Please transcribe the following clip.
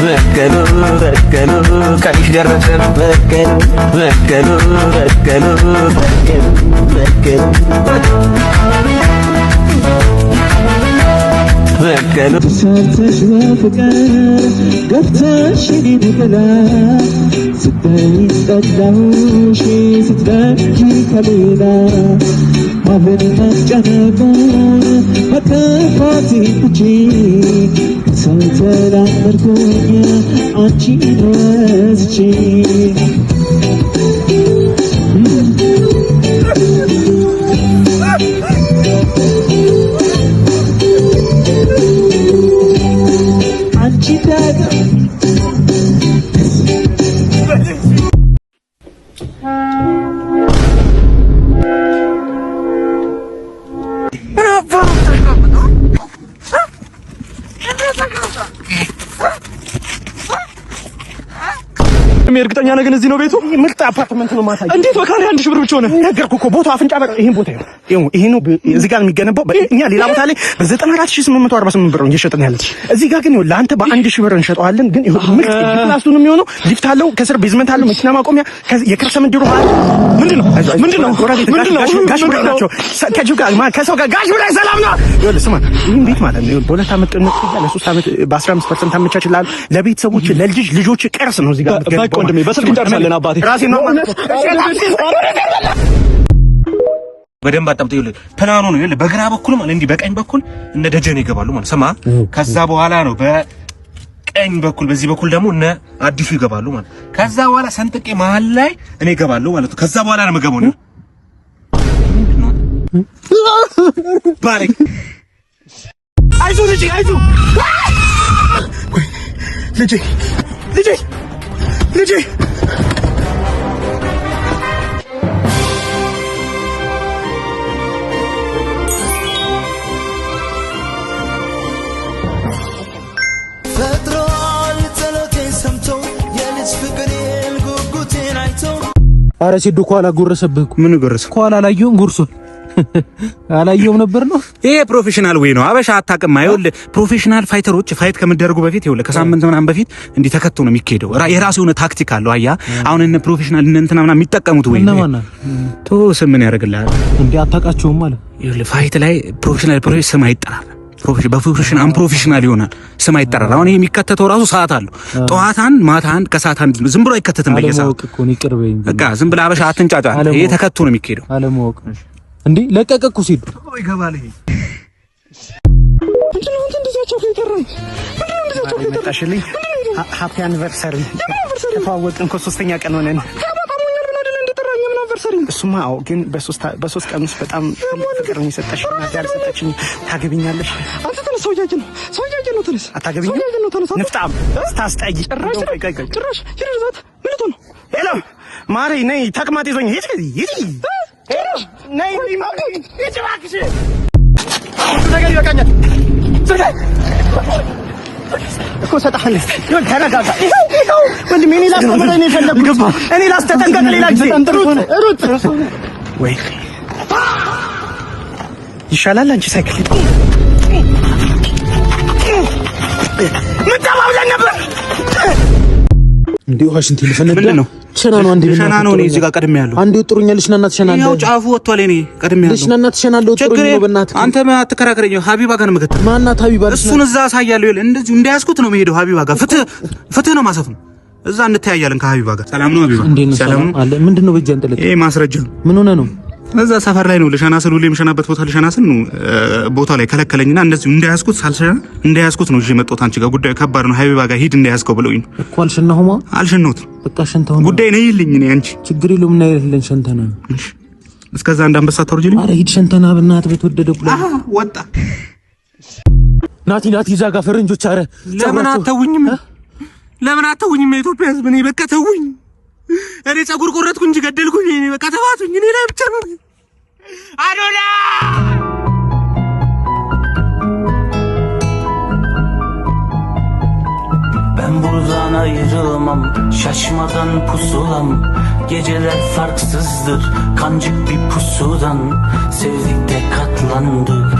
በቀሉ በቀሉ ቀንሽ ደረሰ በቀሉ በቀሉ በቀሉ በቀሉ በቀሉ በቀሉ ተሰርተሽ በፍቅር ገፍተሽ እኔን ጥላ ስትይ ጠላሁሽ ስትለኪ ከሌላ ማመን መጨነቁን መከፋቴን ትቼ ሰው ተላመድኩኝ አንቺን ረስቼ። አንቺ ደግሞ እርግጠኛ ነህ ግን እዚህ ነው ቤቱ? ምርጥ አፓርትመንት ነው ማሳየው። እንዴት በካሬ 1000 ብር ብቻ ሆነ? ነገርኩህ እኮ ቦታው አፍንጫ በር። ይሄን ቦታ ይኸው ይሄ ነው እዚህ ጋር የሚገነባው። እኛ ሌላ ቦታ ላይ በ94848 ብር ነው እየሸጥን ያለን። እዚህ ጋር ግን ይኸው ለአንተ በ1000 ብር እንሸጠዋለን። ግን ይኸው ምርጥ plus two ነው የሚሆነው። ሊፍት አለው፣ ከስር basement አለው፣ መኪና ማቆሚያ፣ የከርሰ ምድር ውሃ አለ። ምንድነው? ምንድነው? ምንድነው? ጋሽ ብሬ ናቸው። ከጅብ ጋር ከሰው ጋር ጋሽ ብሬ ሰላም ነው። ይኸውልህ ስማ፣ ይህን ቤት ማለት ነው በ2 ዓመት ቅድመ ክፍያ ለ3 ዓመት በ15% አመቻችልሃለሁ። ለቤተሰቦች ለልጅ ልጆች ቅርስ ነው እዚህ ጋር በቃ ወንድሜ በስልክ እንጨርሳለን አባቴ። ራሴ ነው ማለት በደንብ አጣምጠው። ይኸውልህ ፕላኑ ነው። ይኸውልህ በግራ በኩል ማለት እንዲህ በቀኝ በኩል እነ ደጀን ይገባሉ ማለት ስማ። ከዛ በኋላ ነው በቀኝ በኩል በዚህ በኩል ደግሞ እነ አዲሱ ይገባሉ ማለት። ከዛ በኋላ ሰንጥቄ መሀል ላይ እኔ እገባለሁ ማለት ነው። ከዛ በኋላ ነው የምገባው ነው ባረክ። አይዞህ ልጄ፣ አይዞህ ልጄ፣ ልጄ፣ ልጄ። ፈጥሯል ጸሎቴን ሰምቶ የልጅ ፍቅሬን ጉጉቴን አይቶ። አረ ሲዱ ከኋላ ጎረሰብህ እኮ። ምን ጎረሰ? ከኋላ አላየሁም፣ ጎርሶ አላየሁም ነበር ነው። ይሄ professional way ነው። አበሻ አታውቅም። ይኸውልህ professional fighter ኦች fight ከመደረጉ በፊት ይኸውልህ ከሳምንት ምናምን በፊት እንዲህ ተከቶ ነው የሚካሄደው። የራሱ የሆነ ታክቲክ አለው። አያ አሁን እነ professional እነ እንትና ምናምን የሚጠቀሙት way ነው። እነማን? ቶ ስም ምን ያደርግልሃል እንዴ? አታውቃቸውም ማለት? ይኸውልህ fight ላይ professional ስም አይጠራም። በ profession unprofessional ይሆናል። ስም አይጠራም። አሁን ይሄ የሚከተተው ራሱ ሰዓት አለው። ጠዋት አንድ፣ ማታ አንድ፣ ከሰዓት አንድ ዝም ብሎ አይከተትም በየሰዓቱ። አለማወቅ እኮ ነው። ይቅር በይኝ። በቃ ዝም ብለህ አበሻ አትንጫጫ። ይሄ ተከቶ ነው የሚካሄደው። አለማወቅ እንዴ ለቀቀ እኮ ሲዱ። መጣሽልኝ። Happy anniversary። ተዋወቅን እኮ ሶስተኛ ቀን ሆነን። እሱማ አዎ፣ ግን በ3 ቀን ውስጥ በጣም ፍቅር ነው የሰጠሽ። እናቴ ያልሰጠችኝ። ታገቢኛለሽ? አንተ ተነስ፣ ሰው እያየህ ነው፣ ሰው እያየህ ነው። ተነስ። አታገቢኝም? ሰው እያየህ ነው። ተነስ። ንፍጣም ስታስጠይ። ጭራሽ ጭራሽ ይርዛት ምን ልትሆን ነው? Hello ማሪ ነይ፣ ተቅማጥ ይዞኝ ሂጂ ሂጂ። Hello ነይ ነይ ማሪ ሂጂ እባክሽ። ነገር ይበቃኛል። እኮ እሰጥሃለሁ። ይኸውልህ ተረጋጋ። ይኸው ይኸው ወንድሜ እኔ ላስተምርህ ነው የፈለኩት። እኔ ላስተጠንቀቅ ሌላ ጊዜ ሩጥ ሩጥ ወይ ይሻላል። አንቺ ሳይክል ምን ተባብለን ነበር? እንዴ ውሃ ሽንት ልፈነዳ ምንድን ነው? ሸና ነው። አንዴ ሸና ነው። እኔ እዚህ ጋር ቀድሜ ያለሁ። አንዴ ወጥሩኛል። ልሽናና ትሸናለህ። ያው ጫፉ ወጥቷል። እኔ ቀድሜ ያለሁ። ልሽናና ትሸናለህ። ወጥሩኝ ነው በእናትህ። አንተ አትከራከረኝ። ሀቢባ ጋር ነው የምከተለው። ማናት ሀቢባ? እሱን እዛ አሳያለሁ። ይኸውልህ እንደዚሁ እንዳያዝኩት ነው የምሄደው ሀቢባ ጋር። ፍትህ ፍትህ ነው ማሰፍ ነው። እዛ እንተያያለን ከሀቢባ ጋር። ሰላም ነው ሀቢባ? እንዴት ነው? ሰላም ነው አለ። ምንድን ነው በእጅ አንጠለጥ? ይሄ ማስረጃ ነው። ምን ሆነ ነው? እዛ ሰፈር ላይ ነው ልሸና ስል ሁሌ የምሸናበት ቦታ ልሸና ስል ነው ቦታ ላይ ከለከለኝና እንደዚሁ እንዳያዝኩት ሳልሸና እንዳያዝኩት ነው ይዤ መጣሁት አንቺ ጋር። ጉዳዩ ከባድ ነው ሀቢባ ጋር ሂድ እንዳያዝከው ብለውኝ ነው እኮ። አልሸናሁማ። አልሸናሁትም። በቃ ሸንተው ነው ጉዳይ ነው ይልኝ እኔ አንቺ ችግር የለውም። እና ይልልን ሸንተና። እስከዛ እንዳንበሳ ታወርጂልኝ። አረ ሂድ ሸንተና በእናትህ በተወደደ ኩላ አሃ ወጣ። ናቲ ናቲ እዛ ጋር ፈረንጆች። አረ ለምን አተውኝም? ለምን አተውኝም? የኢትዮጵያ ሕዝብ እኔ በቃ ተውኝ። እኔ ፀጉር ቆረጥኩ እንጂ ገደልኩኝ። እኔ በቃ ተባቱኝ። እኔ ላይ ብቻ ነው አዶላ። Ben buradan ayrılamam şaşmadan pusulam. Geceler farksızdır kancık bir pusudan. Sevdik de katlandık.